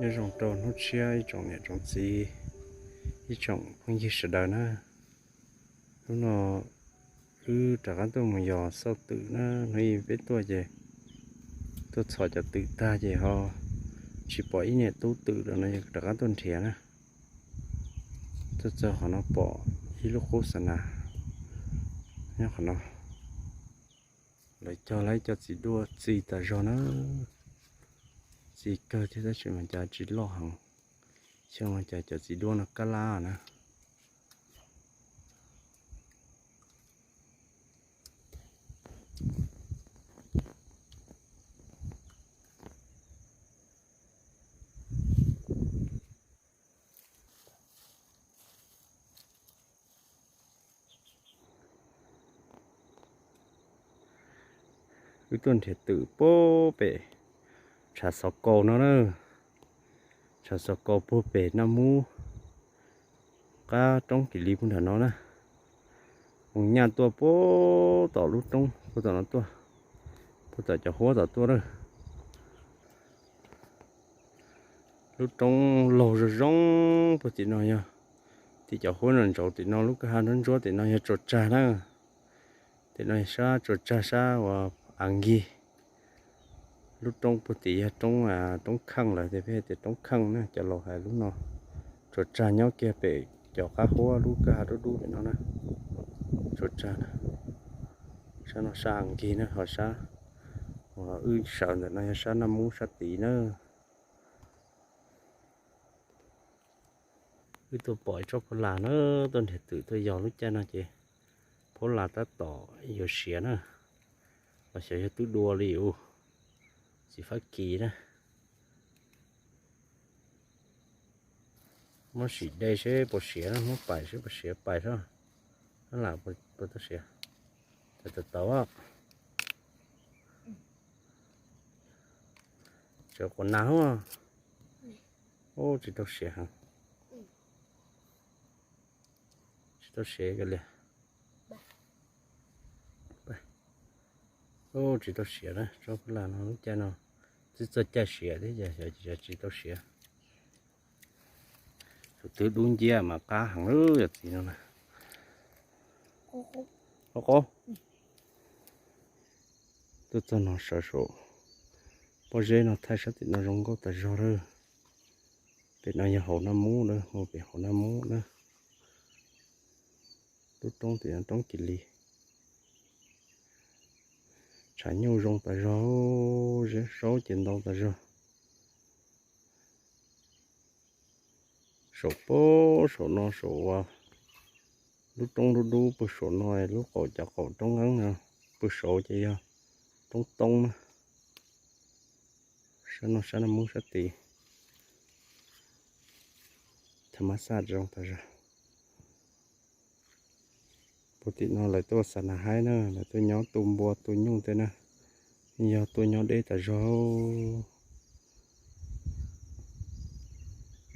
Nyob zoo rau hnub tshiab ib tsoom niam tsoom txiv, ib tsoom phooj ywg sawv daws na. Hnub no wb rov qab tuaj mus yos xauj twm na, hnub ib peb tuaj ces tuaj txhom cov twm tag ces ho tsis pom ib niam tub twm lawm no, rov qab tuaj nrhiav na. Tuaj txog qhov no pom ib lub qub xa nas nyob qhov no. Lawv cog lawv cov txiv duaj txi tas zog na, txi kawg thiab tab sis mas cas tsis loj heev. Xyoo no cas cov txiv duaj no kab lab na. Wb tuaj nrhiav twm puag pem tshav xov kaus no na, tshav xov kaus puag pem Naj Mub qab roob Kis Lis puag nram no na. Mus nyaj tuaj puag tom lub roob puag tom no tuaj, puag tom cov huab tom tuaj na. Lub roob laug zoo zoo puag tim no yog, tim cov huab no ntsaum tim no lub kwj ha ntsuab ntsuab tim no yog Tsuas Tsag na. Tim no sab Tsuas Tsag sab uas Av Nkig. Lub roob puag tim yog roob, roob kheej lawm tias peb tias roob kheej na, cov laus hais lub no. Tsuas Tsag nyob kiag pem cov qab huab lub kwj ha dub dub pem no na. Tsuas Tsag na, sab no sab Av Nkig na, ho sab uas wb sawv ntawm no yog sab Naj Mub sab tid na. Wb tuaj pom ib tsob phuab las na, tuaj nrhiav twm tuaj yos lub caij no ces phuab las tab tom yuav siav na, los xyov yog twb dua li us, txiv Fab Kis na. Muab sim de seb puas siav na, muab pais seb puas siav, pais seb. Lam puas tau siav. Tau tau. Tseem quas nas. Ub, tsis tau siav heev. Tsis tau siav kiag li. Ub, tsis tau siav na, tsob phuab las no lub caij no twb txog caij siav thiab ces xyov tsis tau siav. Tus twb dub nciab mas qab heev lawm yog txiv no na. Qaub qaub. Tuaj txog no sawv saum pob zeb no thaij sab tim no zoo nkauj tas zog lawm. Pem no yog hauv Naj Mub na, mus pem hauv Naj Mub na. Lub roob tim no roob Kis Lis. Tshav nyuj zoo tas zog, zeb saub ces ntau tas zog. Saum pob saum no saum uas lub roob dub dub pug saum no, lub qaum cov qaum roob nqeeb no pug saud ces yog roob toob na. Sab no sab Naj Mub sab tid. Tha mab xaj zoo tas zog. Puag tim no lawv tuaj xa nas haib na, lawv tuaj nyob tu npua tu nyuj tej na. Yog tuaj nyob deb tas zog.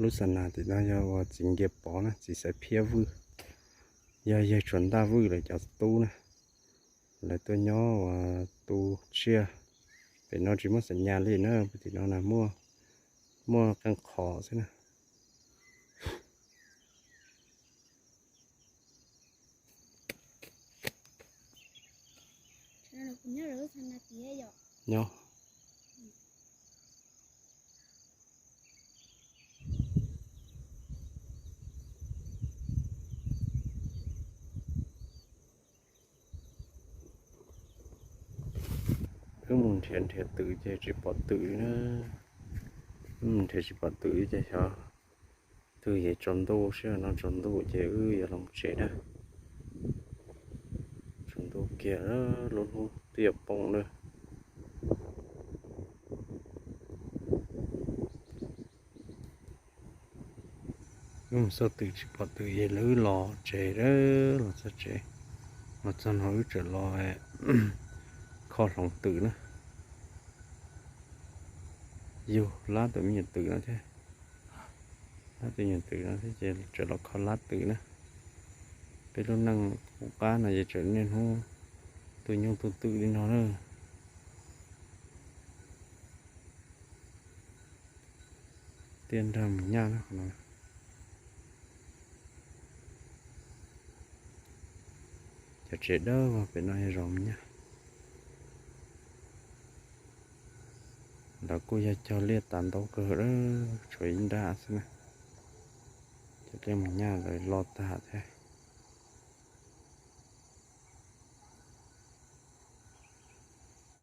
Lub xa nas tim no yog uas txiv Nkias Pov na, txiv Xaiv Phiab Vwj, yog yawg Tsuas Ntaj Vwj lawv cov tub na. Lawv tuaj nyob uas tu tsiaj. Pem no tsis muaj xam nyas li na, puag tim no na muaj, muaj qee qhov xwb na. Nyob. Wb mus nrhiav nrhiav twm ces tsis pom twm li na. Wb mus nrhiav tsis pom twm li ces xyov twg yeej tsaus ntuj, sij hawm no tsaus ntuj ces wb yuav los tsev na. Tsaus ntuj kiag, lub hnub twb yuav poob lawm. Wb mus xauj twm tsis pom twm ces lawv los tsev, los txog tsev, los txog no wb tseem los kho hloov twm na. Yug lab tus me nyuam twm no thiab, lab tus nyuam twm no thiab ces tseem los kho lab twm na. Peb lub neej qub qab no ces tseem niaj hnub tu nyuj tu twm li no na. Tiaj nrag mus nyaj na. Cov tsev dawb vog pem no yog zos mus nyaj. Ntawd kuj yog cog liaj tas ntau kawg, tshuav ib nrab xwb na. Cov liaj mus nyaj lawv lo tag thiab.